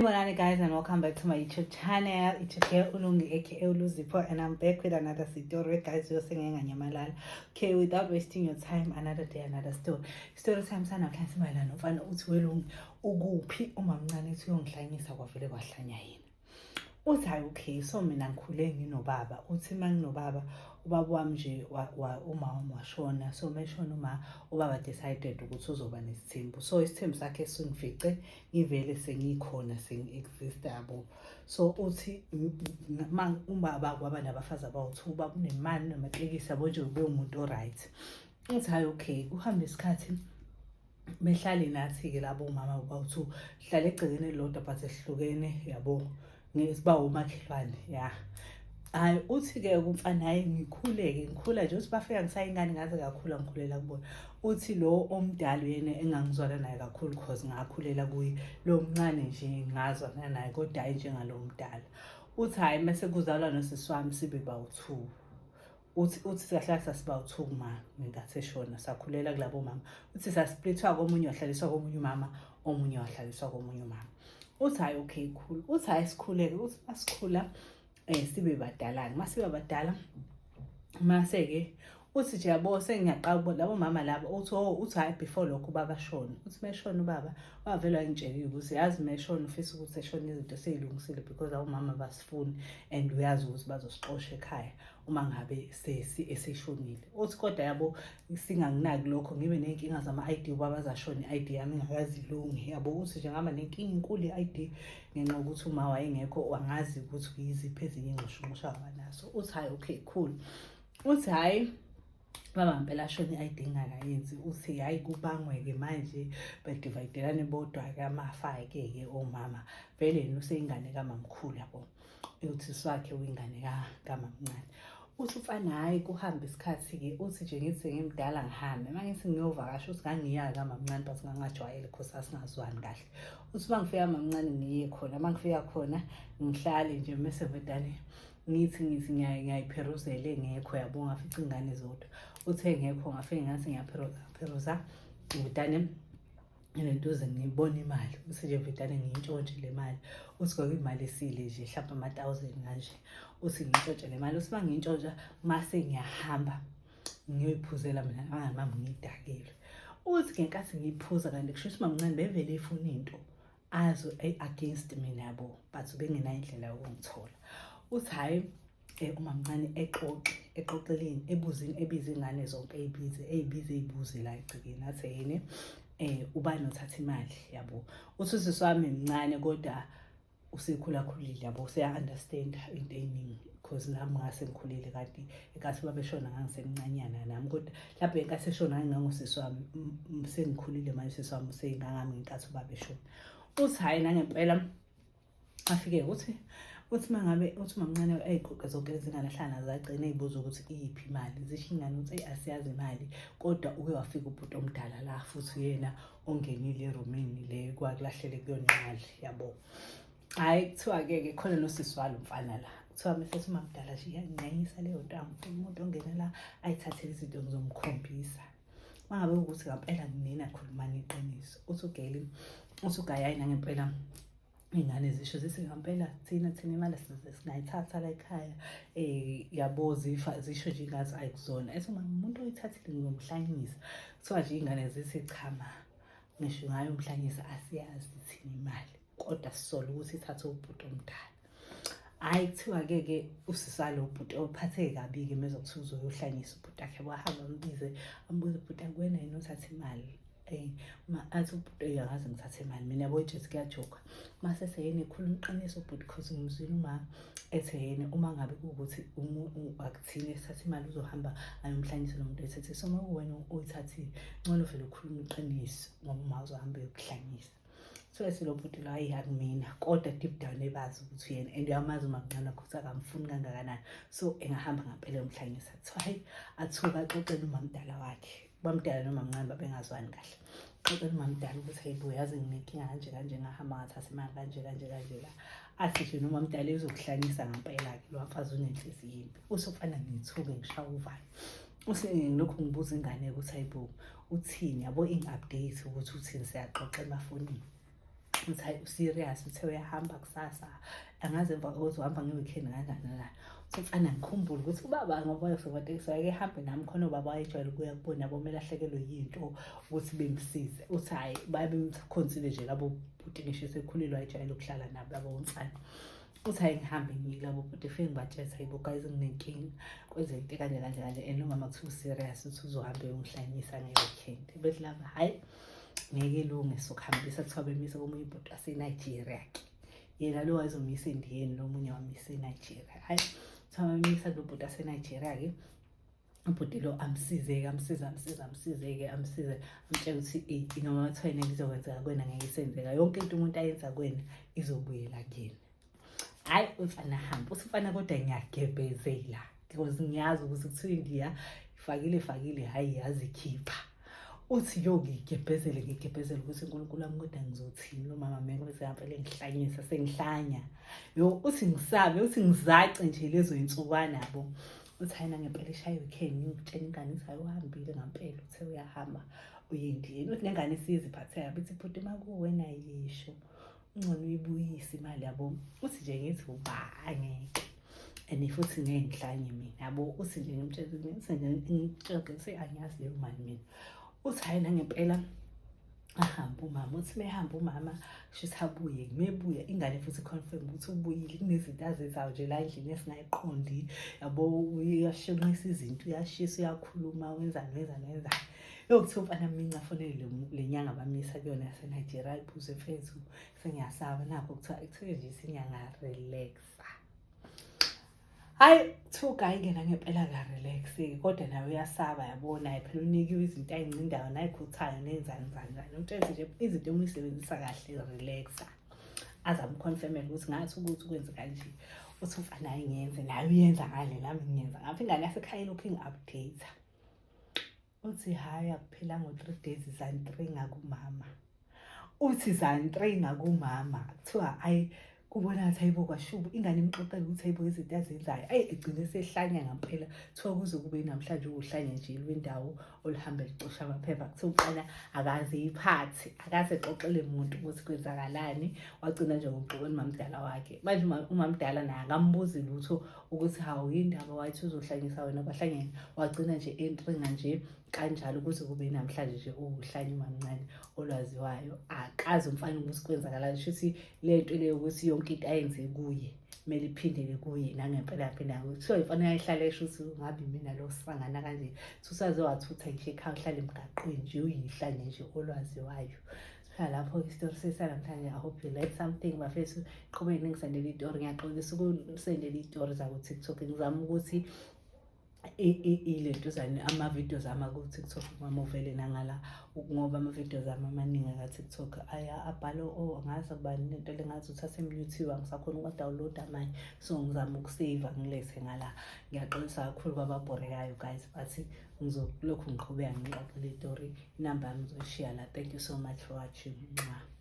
Sanibonani guys and welcome back to my YouTube channel. It's your girl Ulungi aka Uluzipho and I'm back with another story guys. Yose nganyamalala. Okay, without wasting your time, another day, another story. Story time sanamhlanje simayelana nomfana uthi welungi ukuphi umamncane ethi uyongihlanyisa kwavele kwahlanya yena. Uthi hayi okay, so mina ngikhule nginobaba. Uthi uma nginobaba, ubaba wami nje uma wami washona. So meshona uma ubaba decided ukuthi uzoba nesithembu. So isithembu sakhe singifice ngivele sengikhona sengi-exist yabo. So uthi ubaba kwaba nabafazi abawu-two, ubaba unemali namatekisi yabo nje ube umuntu o-right. Uthi hhayi okay, kuhambe isikhathi behlale nathi-ke labo mama bawu-two, sihlale egcekeni elilodwa but esihlukene yabo, siba omakhelwane ya. Hhayi uthi-ke umfana hhayi ngikhule-ke ngikhula nje uthi bafika ngisayingane ngaze kakhula ngikhulela kubona. Uthi lo omdala uyena engangizwana naye kakhulu cause ngakhulela kuye, lo mncane nje ngazwana naye kodwa hhayi njengalo mdala. Uthi hhayi mese kuzalwa nosisi wami sibe bawu-two. Uthi kahle kahle sasibawu-two kuma ngenkathi eshona sakhulela kulabo mama. Uthi sasplithwa komunye wahlaliswa komunye umama, omunye wahlaliswa komunye umama. Uthi hhayi okay cool. Uthi hhayi sikhuleke, uthi masikhula sibe badala-ke. Masibe badala mase-ke uthi nje yabo sengiyaqala ukubona labo mama laba uthi oh uthi hhayi before lokho ubaba ashone. Uthi meshona ubaba wavele wangitshelile ukuthi yazi meshona ufisa ukuthi eshone izinto seyilungisile because labo mama basifuni and uyazi ukuthi bazosixosha ekhaya uma ngabe eseshonile. Uthi kodwa yabo singanginaki lokho ngibe ney'nkinga zama-I_D ubaba azashona i-I_D yami ingakazilungi yabo. Uthi nje ngaba nenkinga enkulu ye-I_D ngenxa yokuthi uma wayengekho wangazi ukuthi yiziphi ezinye iy'nxushunxushu awanazo. Uthi hhayi okay cool. Uthi hhayi baba ngempela ashone i-I_D ngingakayenzi. Uthi hhayi kubangwe-ke manje badivayidelane bodwa-ke amafa-ke ke omama vele yena useyingane kamamkhulu yabo. Uthi usisi wakhe uyingane kamamncane. Uthi umfana hhayi kuhambe isikhathi-ke uthi nje ngithi sengimdala ngihambe uma ngithi ngiyovakasha uthi ngangiya kamamncane but ngangajwayele cause sasingazwani kahle. Uthi uma ngifika kamamncane ngiye khona, uma ngifika khona ngihlale nje mese vedane ngithi ngiyayipheruzela engekho yabo ngafica iy'ngane zodwa. Uthe engekho ngafike ngathi ngiyapheruza vedane ngentuze ngibona imali. Uthi nje vedane ngiyintshontshe le mali. Uthi kwakuyimali esile nje hlampe ama-thousand kanje. Uthi ngiyintshontshe le mali. Uthi uma ngiyintshontsha mase ngiyahamba ngiyoyiphuzela mina nabangani bami ngiyidakelwe. Uthi ngenkathi ngiyiphuza kanti kusho ukuthi umamncane bevele efuna into azo against mina yabo but ubengenayo indlela yokungithola. Uthi hhayi umamncane exoxe exoxeleni ebuzini ebize iy'ngane zonke ey'bize ey'bize ey'buze la egcekeni athi yini ubani othatha imali yabo. Uthi usisi wami mncane kodwa usekhulakhulile yabo useya-understand-a into ey'ningi cause nami ngase ngikhulile kanti enkathi babeshona ngangisemncanyana nami kodwa mhlawumbe ngenkathi eshona ngangingangosisi wami sengikhulile manje usisi wami useyingangami ngenkathi ubaba eshona. Uthi hhayi nangempela afike uthi uma ngabe uthi umamncane ey'qoqe zonke lezi ngane ahlala nazo agcine ey'buza ukuthi iyiphi imali. Zisho iy'ngane ukuthi eyi asiyazi imali kodwa uke wafika ubhuti omdala la futhi uyena ongenile erumini le kwakulahlele kuyona imali yabo. Hhayi kuthiwa-ke ke khona nosisi walo mfana la. Kuthiwa mese umamdala nje iyanginyanyisa leyo nto angifuni umuntu ongena la ayithathele izinto ngizomkhombisa. Uma ngabe kuwukuthi ngampela nina khulumani iqiniso. Uthi ugeli uthi ugayi hhayi nangempela iy'ngane zisho zithi ngampela thina imali singayithatha la ekhaya yabo zifa zisho nje ingathi ayikuzona. Ethi uma umuntu oyithathile ngizomhlanyisa. Kuthiwa nje iy'ngane zithi cha ma ngisho ungayomhlanyisa asiyazi thina imali kodwa sisola ukuthi ithathwe ubhuti omdala. Hhayi kuthiwa-ke ke usisi walo bhuti ophatheke kabi-ke mezwa kuthiwa uzoyohlanyisa ubhuti wakhe wahamba ambize ambuze bhuti akuwena yini othatha imali. Athi ubhuti eyi angaze ngithathe imali mina yabo itshe kuyajokwa. Mase seyena ekhuluma iqiniso ubhuti cause ngimzwile uma ethe yena uma ngabe kuwukuthi akuthini esithatha imali uzohamba ayomhlanyisa lo muntu oyithethe. So uma kuwena oyithathile ngcono vele ukhulume iqiniso ngoba uma uzohamba uyokuhlanyisa. So ethi lo bhuti lo hayi akumina kodwa deep down ebazi ukuthi uyena and uyamazi umamncane wakhe ukuthi akamfuni kangakanani. So engahamba ngampela eyomhlanyisa. Kuthiwa hhayi athuke axoxele umamdala wakhe. Ubamdala nomamncane babengazwani kahle. Xoxela umamdala ukuthi hayi bo yazi nginenkinga kanje kanje ngahamba ngathatha imali kanje kanje kanje la. Athi nje nomamdala uzokuhlanyisa ngampela-ke lo mfazi unenhliziyo embi. Uthi umfana ngithuke ngishaye uvalo. Uthi ngilokhu ngibuza ingane ukuthi hayi bo uthini yabo ingi-update ukuthi uthini siyaxoxa emafonini. Uthi hayi, u-serious, uthe uyahamba kusasa, angazi emva kokuthi uhamba nge-weekend kanjani kanjani. Uthi mfana, ngikhumbule ukuthi ubaba, ngoba wayesomatekisi, wayeke ehambe nami khona, ubaba wayejwayele ukuya kubona yabo uma elahlekelwe yinto ukuthi bemsize. Uthi hhayi, baye bemkhonsile nje labo bhuti, ngisho esekhulile wayejwayele ukuhlala nabo labo mfana. Uthi hhayi, ngihambe ngiye kulabo bhuti, fike ngibatshela ukuthi hayibo guys, nginenkinga, kwenzeka into kanje kanje kanje, and umama kuthiwa u-serious, uthi uzohambe uyongihlanyisa nge-weekend. Bethi laba, hhayi, ngeke ilunge, sokuhambisa. Kuthiwa bemisa komunye ubhuti wase-Nigeria-ke, yena lo wayezomyisa endiyeni, lo munye wamyisa eNigeria. Hhayi, kuthiwa bamyisa kulo bhuti waseNigeria-ke, ubhuti lo amsize-ke, amsize, amsize, amsize-ke, amsize, amtshela ukuthi eyi, noma kuthiwa yena izokwenzeka kuwena, ngeke isenzeka, yonke into umuntu ayenza kuwena izobuyela kuyena. Hhayi, umfana hamba, uthi umfana, kodwa ngiyagebhezela because ngiyazi ukuthi kuthiwa iNdiya ifakile, ifakile, hhayi, yazikhipha. Uthi yo, ngigebhezele, ngigebhezele ukuthi uNkulunkulu wami, kodwa ngizothini lo mama mina bese ngampela ngihlanyisa, sengihlanya yo. Uthi ngisabe, uthi ngizace nje lezo yinsukwana yabo. Uthi hayi, nangempela ishaye weekend, ngitshela ingane ukuthi hayi, uhambile ngampela, uthe uyahamba uyendiyeni. Uthi nengane isiziphathe kabi, ithi bhuti, makuwena yisho, ungcono uyibuyise imali yabo. Uthi nje ngithi uba angeke, and futhi ngeke ngihlanye mina yabo. Uthi nje ngimtshela, ngithi nje ngitshela ukuthi angiyazi leyo mali mina. Uthi hhayi, nangempela ahambe umama. Uthi mehamba umama, shuthi abuye, mebuya ingane futhi confirm ukuthi ubuyile, kunezinto azenzayo nje la endlini esingayiqondi yabo, uyashonqisa izinto, uyashisa, uyakhuluma, wenzani, wenzani, wenzani. Yokuthiwa umfana minca afonele le nyanga bamisa kuyona yaseNigeria, ayibuze, mfethu, sengiyasaba nakho. Kuthiwa nje isinyanga, relaxa. Hayi, kuthiwa ugayi-ke nangempela ka-relax-ke, kodwa naye uyasaba yabo, naye phela unikiwe izinto ayincindayo nayikhuthayo nenzani zani zani. Umtshele nje izinto uma uyisebenzisa kahle, relaxa, aze amconfirmele ukuthi ngathi ukuthi kwenze kanje. Uthi umfana, hayi, ngiyenze, naye uyenza ngale, nami ngiyenza ngapha, ingane yasekhaya ilokhu ingi-update. Uthi hhayi, akuphela ngo-3 days, zantringa kumama. Uthi zantringa kumama, kuthiwa hhayi, kubona ngathi hayibo, kwashubu, ingane imxoxela ukuthi hayibo, izinto azenzayo, ayi, egcine sehlanya ngampela. Kuthiwa kuze kube namhlanje uhlanya nje lwendawo oluhambe licosha amaphepha. Kuthiwa umfana akaze iphathe, akaze exoxele muntu ukuthi kwenzakalani, wagcina nje ngokuxoxela umamdala wakhe. Manje umamdala naye akambuzi lutho ukuthi hawu, yindaba wathi uzohlanyisa wena, kwahlangene, wagcina nje entringa nje kanjalo kuze kube namhlanje nje uwuhlanya umamncane olwaziwayo. Akazi umfana ukuthi kwenzakalani, shuthi le nto leyo ukuthi yonke into ayenze kuye kumele iphindele kuye, nangempela yaphinda kuye. Kuthiwa imfana yayihlala esho ukuthi ngabe mina lo sangana kanje, usaze wathutha nje ekhaya, uhlala emgaqweni nje, uyihlanye nje olwaziwayo. Siphela lapho isitori sesanamhlanje. I hope you learned something, bafethu. Qhubeke ningisendele itori, ngiyaxolisa ukusendela iy'tori zaku-TikTok, ngizama ukuthi ilentuzane ama-videos ami aku-TikTok uma uvele nangala, ngoba ama-videos ami amaningi aka-TikTok aya abhalwe, oh, angazi kubani lento le, ngathi uthi asemuthiwe, angisakhona ukuwa-download amanye, so ngizama ukuseva ngilethe ngala. Ngiyaxolisa kakhulu kwababhorekayo guys, but ngizolokhu ngiqhubeka ngixoxele itori. Inamba yami ngizoyishiya la. Thank you so much for watching. Mwah.